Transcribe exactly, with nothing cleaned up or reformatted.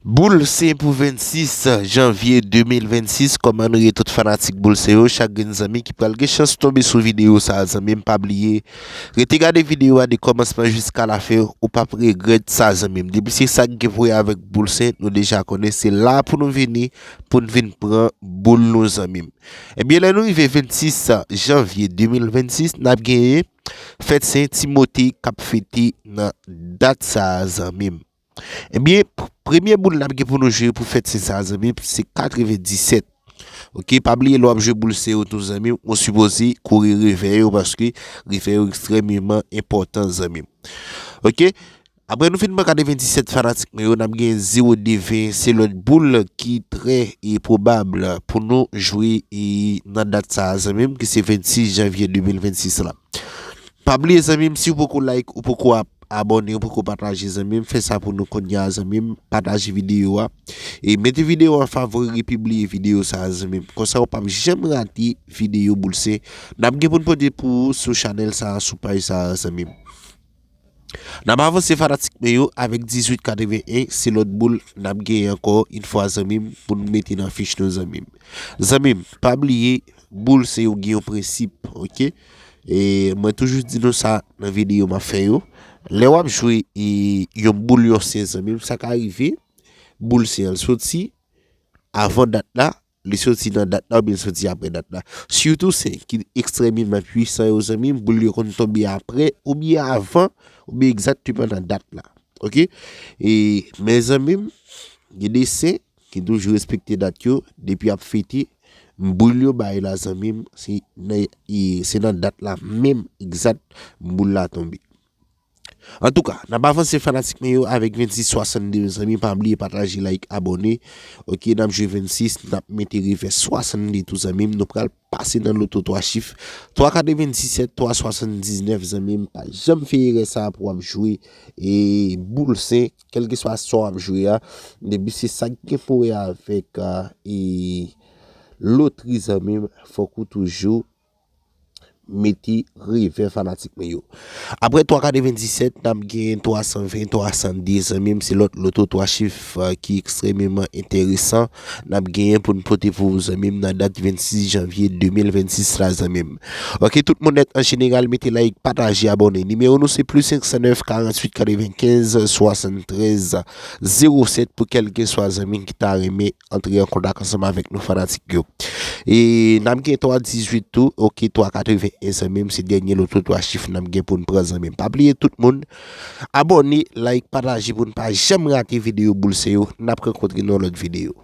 Boul Sen pou vennsis janvye de mil vennsis, kòman nou ye tout fanatik Boul Sen yo, chak grenn zanmi ki pral gen chans tonbe sou videyo sa a, zanmi m, pa bliye rete gade videyo a de kòmansman jiska lafen, ou p ap regrèt sa, zanmi m. Depi se sa k gen pou wè avèk Boul Sen, nou deja konnen se la pou nou vini, pou n vin pran boul nou, zanmi m. Ebyen, lè nou rive vennsis janvye de mil vennsis, n ap genyen fèt Sen Timote k ap fete nan dat sa a, zanmi m. Ebyen, p- premye boul n ap gen pou nou jwe pou fèt Sen sa a, zanmi m, se katrevendisèt. Oke, pa bliye lè w ap jwe boul Sen yo tou, zanmi m, ou sipoze kouri revè yo, paske revè yo ekstrèmeman enpòtan, zanmi m. Oke, apre nou fin pran katrevendisèt, fanatik mwen yo, n ap gen zewo de ven, se lòt boul ki trè e pwobab pou nou jwe e nan dat sa a, zanmi m, ki se vennsis janvye de mil vennsis la. Pa bliye, zanmi m, si w poko like, ou poko ap- abòne, ou poko pataje, zanmi m, fè sa pou nou kounye a, zanmi m, pataje videyo a. E mete videyo an favori, pibliye videyo sa a, zanmi m. Konsa w p ap janm rate videyo Boul Sen n ap gen pou n pote pou ou sou chanèl sa a, sou paj sa a, zanmi m. N ap avanse, fanatik mwen yo, avèk dizuit katreven en, se lòt boul n ap genyen ankò yon fwa, zanmi m, pou n mete nan fich nou, zanmi m. Zanmi m, pa bliye, Boul Sen yo gen yon prensip, oke? E mwen toujou di nou sa nan videyo m ap fè yo. Lè w ap jwe e, yon boul yon Sen, zanmi m, sa ka rive, boul Sen an soti avan dat la, li soti nan dat la oubyen li soti apre dat la. Sitou Sen ki ekstrèmeman pwisan yo, zanmi m, boul yo konn tonbe apre oubyen avan oubyen egzakteman nan dat la. Oke? E, men, zanmi m, gen de Sen ki toujou respekte dat yo, depi ap fete, boul yo bay la, zanmi m, se nan, e, se nan dat la menm egzat boul la tonbe. Antouka, n ap avanse, fanatik mwen yo, avèk vennsis swasannde, zanmi, pa bliye pataje, like, abòne. Oke, n ap jwe vennsis, n ap mete revè swasannde tou, zanmi m, nou pral pase nan loto twa chif. Twa katrevendisèt, twa swasanndiznèf, zanmi m, pa janm fè erè sa a pou w ap jwe e, Boul Sen, kèlkeswa sa w ap jwe a. Depi se sa k gen pou wè avèk, a, e, lotri, zanmi m, fòk ou toujou mete revè, fanatik mwen yo. Apre twa katrevendisèt, n ap gen twa san ven, twa san de, zanmi m, se lòt loto twa chif, a, ki ekstrèmeman enteresan. N ap genyen pou n pote pou ou, zanmi m, nan dat vennsis janvye de mil vennsis la, zanmi m. Oke, tout moun nèt an jeneral, mete like, pataje, abòne. Nimewo nou se plis senk san nèf, karanntuit, katrevenkenz, swasanntrèz, zewo sèt pou kèlkeswa, zanmi m, ki ta renmen antre an kontak ansanm avèk nou, fanatik yo. E n ap gen twa dizuit tou, oke, twa katreven en, zanmi m, se dènye loto twa chif n ap gen pou n pran, zanmi m. Pa bliye, tout moun, abòne, like, pataje pou n pa janm rate videyo Boul Sen yo. N ap rankontre nan lòt videyo.